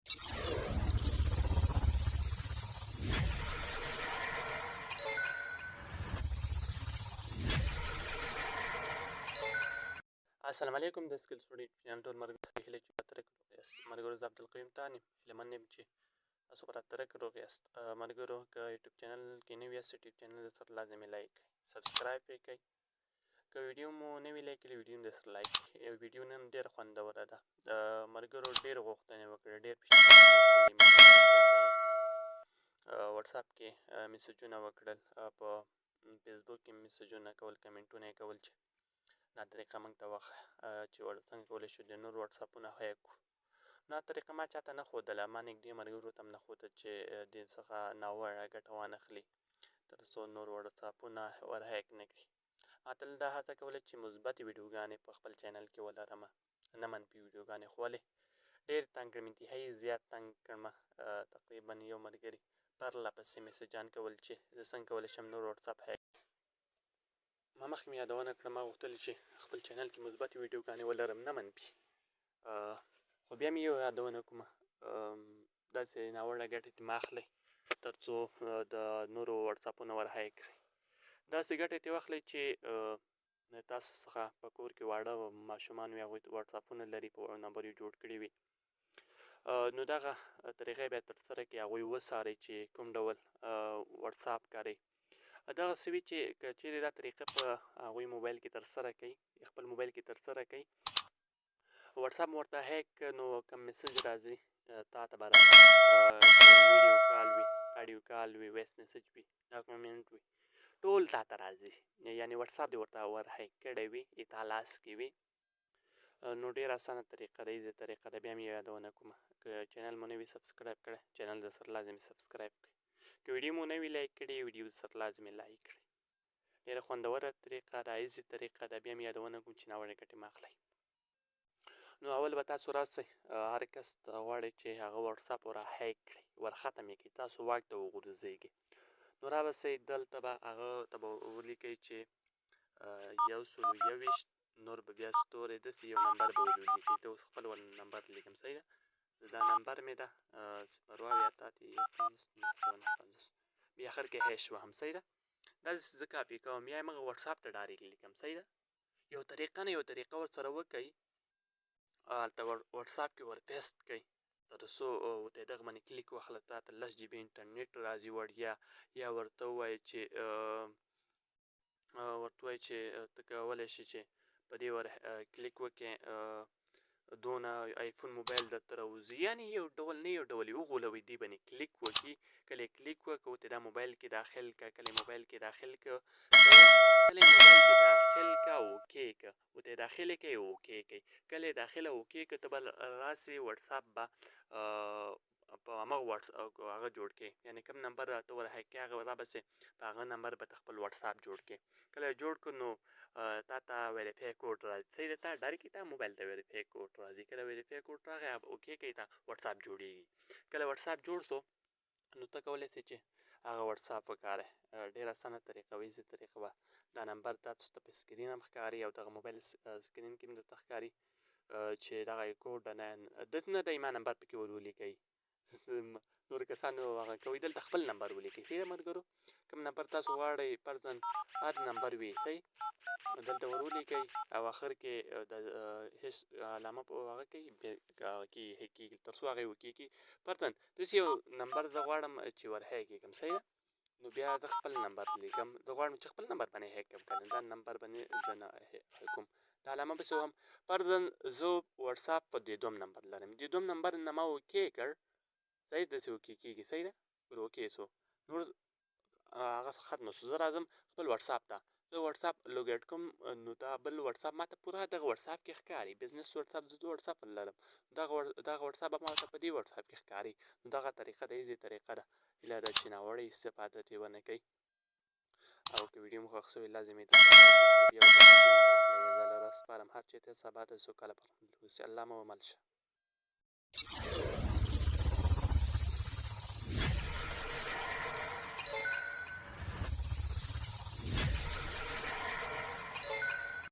السلام علیکم د سکل سټوډي چینل ټول ملګرو هیله چې ترک روغ یاست. ملګرو، زه عبدالقیوم تانیم، هیله من یم چې تاسو به ترک روغ یاست. ملګرو، که یوټیوب چینل کې نوي یاست، یوټیوب چینل در سره لازمي لایک کړئ، سبسکرایب یې کړئ. که ویډیو مو نوي لایک کړې، ویډیو در سره لایک کړئ. ویډیو نن ډېره خوندوره ده. ملګرو ډېر غوښتنې وکړې، ډېر پیشنهادونه وټساپ کې میسجونه وکړل، په فیسبوک کې میسجونه کول، کمنټونه یې کول چې دا طریقه موږ ته وښیه چې څنګه کولی شو د نورو واټساپونه هیک کړو. دا طریقه ما چاته نه ښودله، ما نږدې ملګرو ته هم نه ښوده چې دې څخه ناوړه ګټه وانخلي، تر څو نور واټساپونه ور هیک نه کړي. ما تل دا هڅه کوله چې مثبتې ویډیوګانې په خپل چینل کې ولرم، نه منفي ویډیوګانې. خو ولې ډېر تنګ کړم، انتهایي زیات تنګ کړم. تقریبا یو ملګري پرله پسې میسجان کول چې زه څنګه کولی شم نور واټساپ هیک. ما مخکې مې یادونه کړه، ما غوښتل چې خپل چینل کې مثبتې ویډیوګانې ولرم، نه منفي. خو بیا مې یو یادونه کومه، داسې ناوړه ګټې ترې مه اخلئ تر څو د نورو واټساپونه ور هیک کړئ. داسې ګټې ترې واخلئ چې تاسو څخه په کور کې واړه ماشومان وي، هغوی واټساپونه لري، په نمبر یې جوړ کړي وي، نو دغه طریقه بیا ترسره کړئ، هغوی وڅارئ چې کوم ډول واټساپ کاروي. دغه څه وي چې که چیرې دا طریقه په هغوی موبایل کې ترسره کوي، خپل موبایل کې ترسره کوي، واټساپ مو ورته هیک، نو کوم میسج راځي تا ته به راځي، ویډیو کال وي، اډیو کال وي، ویس میسج وي، ډاکومنټ وي، ټول تا ته راځي. یعنی واټساپ دې ورته ور هیک کړی وي، تا لاس کې وي. نو ډېره اسانه طریقه ده، ایزي طریقه ده. بیا مې یادونه کومه، که چینل مو نه وي سبسکرایب کړی، چینل در سره لازمي سبسکرایب کړئ. که ویډیو مو نه وي لایک کړې، ویډیو در سره لازمي لایک کړئ. ډېره خوندوره طریقه ده، ایزي طریقه ده. بیا مې یادونه کوم چې ناوړه ګټې مه اخلئ. نو اول به تاسو راسئ، هر کس غواړئ چې هغه واټساپ ور هیک کړئ، ور ختم یې کړئ، تاسو واک ته وغورځېږئ. نو را به سئ دلته، به هغه ته به ولیکئ چې 121، نور به بیا ستوری، داسې یو نمبر به ولیکئ. ته اوس خپل نمبر لیکم، صحیح ده؟ دا نمبر مې ده 078 959، بیا اخر کې هیش وهم، صحیح ده؟ دا داسې زه کاپي کوم، یا یې موږ واټساپ ته ډایرکټ لیکم، صحیح ده؟ یو طریقه نه یو طریقه ورسره وکئ، هلته واټساپ کې ور پیسټ کړئ، تر څو ورته دغه باندې کلیک واخله، تا ته 10 جي بي انټرنیټ راځي وړیا. یا ورته ووایي چې ته کولی شې چې په دې ور کلیک وکړې، دونه آیفون موبایل درته راوځي. یعنی یو ډول نه یو ډول یې وغولوئ، دې باندې کلیک وکړي. کله یې کلیک وکړ، ورته دا موبایل کې داخل که. کله موبایل کې داخل که، کله موبایل کې داخل که، اوکې که، ورته یې داخل یې کړئ، اوکې کړئ. کله یې داخله اوکې که، ته به راسې واټساپ به په هماغه واټس هغه جوړ کړې، یعنی کوم نمبر راته ور هیک کړې، هغه را به سې په هغه نمبر به ته خپل واټساپ جوړ کړې. کله یې جوړ کړ، نو تا ته ویریفای کوډ راځي، صحیح ده؟ تا ډایرکټ تا موبایل ته ویریفای کوډ راځي. کله ویریفای کوډ راغی، اوکې کوي، تا واټساپ جوړېږي. کله واټساپ جوړ سو، نو ته کولی سې چې هغه واټساپ وکارې. ډېره اسانه طریقه وه، ایزي طریقه وه. دا نمبر تاسو ته په سکرین هم ښکاري او دغه موبایل سکرین کې هم درته ښکاري چې دغه کوډ نه داسې نه دی، ما نمبر پکې ور ولیکئ، نور کسانو هغه کوي، دلته خپل نمبر ولیکئ، صحیح ده ملګرو؟ کوم نمبر تاسو غواړئ، فرضاً هر نمبر وي، صحیح، دلته ور ولیکئ او اخر کې د هیڅ علامه په هغه کې کې هیک کېږي، تر څو هغه وکېږي. فرضاً داسې یو نمبر زه غواړم چې ور هیک کړم، صحیح ده؟ نو بیا زه خپل نمبر لیکم، زه غواړم چې خپل نمبر باندې هیک کړم، که نه دا نمبر باندې زه نه هیک کوم، دا علامه پسې وهم. فرضاً زه واټساپ په دې دوم نمبر لرم، دې دوم نمبر نه ما اوکې کړ، صحیح، داسې اوکې کېږي، صحیح ده؟ اوکې سو، نور هغه ختمه سو. زه راځم خپل واټساپ ته، زه واټساپ لوګ کوم، نو دا بل واټساپ ماته پوره دغه واټساپ کې ښکاري، بزنس واټساپ، زه دوه واټساپ لرم، دغه واټساپ ماته په دې واټساپ کې ښکاري. نو دغه طریقه ده، ایزي طریقه ده. هیله ده چې ناوړه استفاده ترې ونه کوئ. او که ویډیو مو خوښ سوې، لازمي ده بیا سپارم هر چېرته سبا ته سوکاله پرمختګ اوسئ. الله مو مل شه.